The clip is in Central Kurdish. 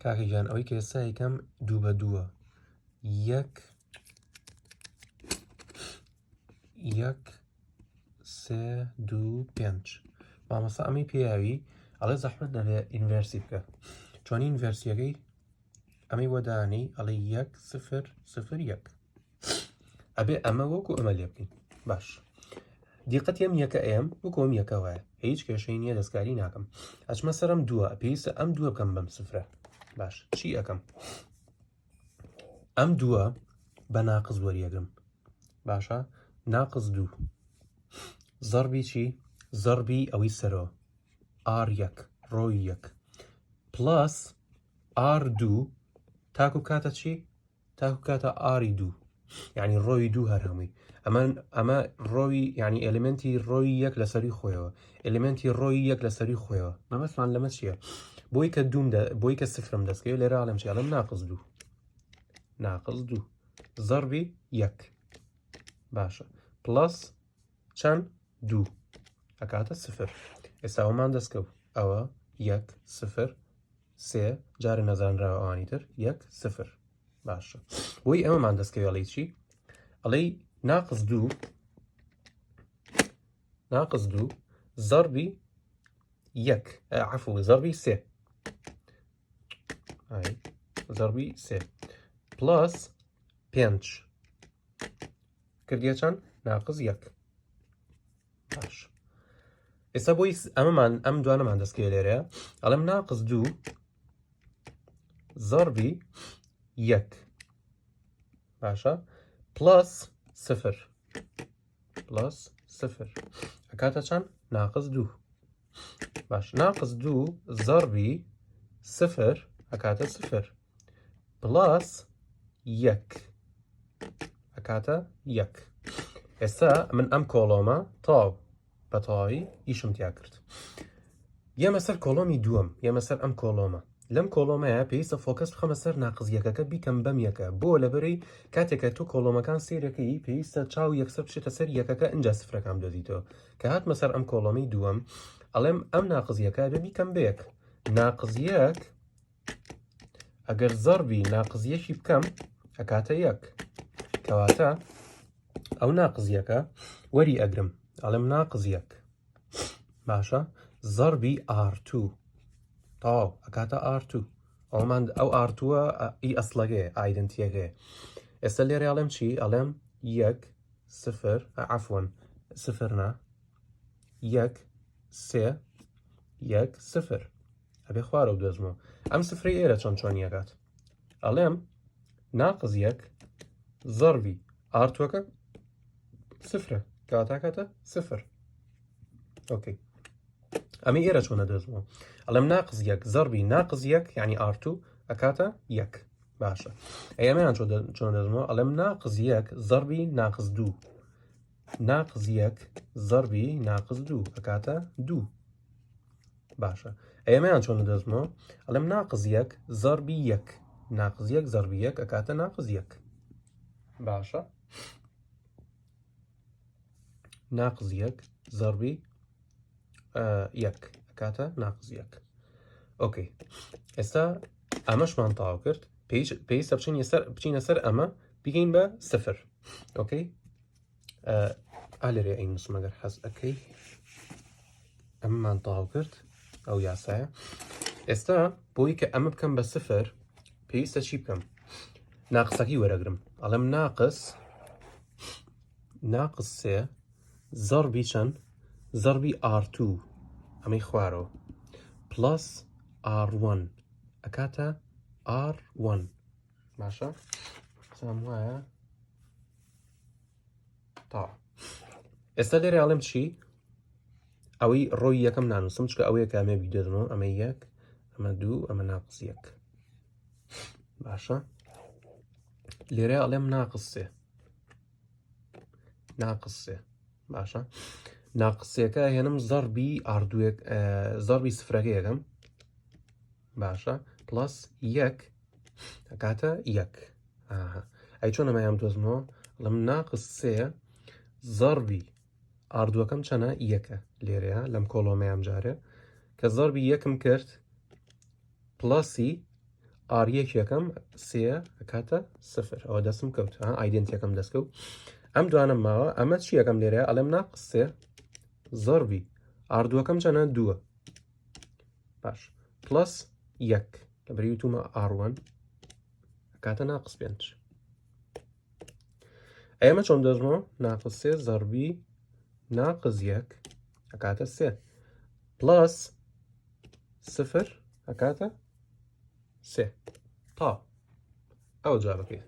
کاکە گیان ئەوەی کە ئێستا یکەم دوو بە دووە یەک یەک سێ دوو پێنج مامۆستا ئەمەی پێیاوی ئەڵێ زەحمەت دەبێ inverse ی بکە چۆنی inverse یەکەی ئەمەی وەدانی ئەڵێ یەک سفر سفر یەک ئەبێ ئەمە وەکو ئەمە لێ بکەین باش دیقەتی ئەم یەکە ئێم وەکو ئەم یەکە وایە هیچ کێشەی نییە دەستکاری ناکەم ئەچمە سەرم دووە پێویستە ئەم دووە بکەم بەم سفرە باش چی ئەەکەم ئەم دووە بە ناقز وەریەگرم باشە ناقز دوو زەربی چی زەربی ئەوەی سەرەوە R یەک row ی یەک plus R دوو تاکو کاتە چی تاکو کاتە R ی دوو یعنی row ی دوو هەر هەمووی ئەمە ئەمە row ی یعنی element ی row ی یەک لەسەری خۆیەوە element ی row ی یەک لەسەری خۆیەوە مەبەستمان لەمە چییە بۆی کە دووم بۆی کە سفرم دەستکەوێت لێرە ئەڵێم چی ئەڵێم ناقص دوو ناقص دوو زەربی یەک باشە plus چەند دوو ئەکاتە سفر ئێستا ئەومان دەستکەوت ئەوە یەک سفر سێ جارە نەزانراوە ئەوانی تر یەک سفر باشە بۆی ئەمەمان دەستکەوێ ئەڵێی چی ئەڵێی ناقص دوو ناقص دوو زەربی یەک عفو زەربی سێ زەربی سێ plus پێنج کردیە چەند ناقص یەک باش ئێستا بۆی ئەمەمان ئەم دوانەمان دەستکەوێت لێرە ئەڵێم ناقص دوو زەربی یەک باشە plus سفر plus سفر ئەکاتە چەند ناقص دوو باش ناقص دوو زەربی سفر ئەکاتە سفر plus یەک ئەکاتە یەک ئێستا من ئەم column ە تاو بە تەواوی ئیشم تیا کرد یەمە سەر column ی دووەم یەمە سەر ئەم column ە لەم column ەیە پێویستە focus بخەمە سەر ناقز یەکەکە بیکەم بەم یەکە بۆ لەبەرەی کاتێکە تۆ column ەکان سیرەکەی پێویستە چاو یەکسەر بچێتە سەر یەکەکە ئینجا سفرەکان دۆزیتەوە کە هاتمە سەر ئەم column ی دووەم ئەڵێم ئەم ناقز یەکە بێ بیکەم بەیەک ناقز یەک ئەگەر زەربی ناقز یەکی بکەم ئەکاتە یەک کەواتە ئەو ناقز یەکە وەری ئەگرم ئەڵێم ناقز یەک باشە زەربی R2 تەواو ئەکاتە R2 ئەومان ئەو R two ە ئی ئەسڵەکەی identity یەکەی ئێستا لێرە ئەڵێم چی ئەڵێم یەک سفر عفوەن سفر نا یەک سێ یەک سفر ئەبێ خوارەوە بدۆزمەوە ئەم سفرەی ئێرە چۆن چۆنی ئەکات ئەڵێم ناقز یەک زەربی R two ەکە سفرە کاتاکاتە سفر okay ئەمە ئێرە چۆنە دۆزمەوە ئەڵێم ناقز یەک زەربی ناقز یەک یعنی R two ئەکاتە یەک باشە ئەی ئەمەیان چۆن دەزمەوە ئەڵێم ناقز یەک زەربی ناقز دوو ناقز یەک زەربی ناقز دوو ئەکاتە دوو باشە ئێمەیان چۆن دەزمەوە ئەڵێم ناقز یەک زەربی یەک ناقز یەک زەربی یەک ئەکاتە ناقز یەک باشە ناقز یەک زەربی یەک ئەکاتە ناقز یەک okay ئێستا ئەمەشمان تەواو کرد پێویستە بچینە سەر بچینە سەر ئەمە بگەین بە سفر okay ئالێرێ ئەی نووسم ئەگەر حەز ئەەکەی ئەمەمان تەواو کرد ئەو یاسایە ئێستا بۆی کە ئەمە بکەم بە سفر پێویستە چی بکەم ناقسەکەی وەرەگرم ئەڵێم ناقس ناقس سێ زەربی چەند زەربی R2 ئەمەی خوارەوە plus R1 ئەکاتە R1 باشە سام وایە تا ئێستا لێرە ئەڵێم چی ئەوەی row ی یەکەم نانووسم چکە ئەوەیە کە ئەمێ بیدەزمەوە ئەمە یەک ئەمە دوو ئەمە ناقس یەک باشە لێرە ئەڵێم ناقس سێ ناقس سێ باشە ناقسەکە هێنم زەربی R دووێک زەربی سفرەکە یەکەم باشە plus یەک ئەکاتە یەک ئەی چۆن ئەمەیان دۆزمەوە لەم ناقس سێ زەربی R دووەکەم چەنە یەکە لێرەیە لەم column ەیان جارێ کە زەربی یەکم کرد plus ی R یەک یەکەم سێ ئەکاتە سفر. ئەوە دەستم کەوت. ها identity یەکەم دەست کەوت. ئەم دوانم ماوە. ئەمە چی یەکەم لێرەیە؟ ئەڵێم ناقس سێ زەربی R دووەکەم چەنە؟ دووە. باش plus یەک لەبەری وتومە R one ئەکاتە ناقس پێنج. ئێمە چۆن دەژمەوە؟ ناقس سێ زەربی ناقس یەک ئەکاتە سێ plus سفر ئەکاتە سێ. تا ئەوە جوابەکەی.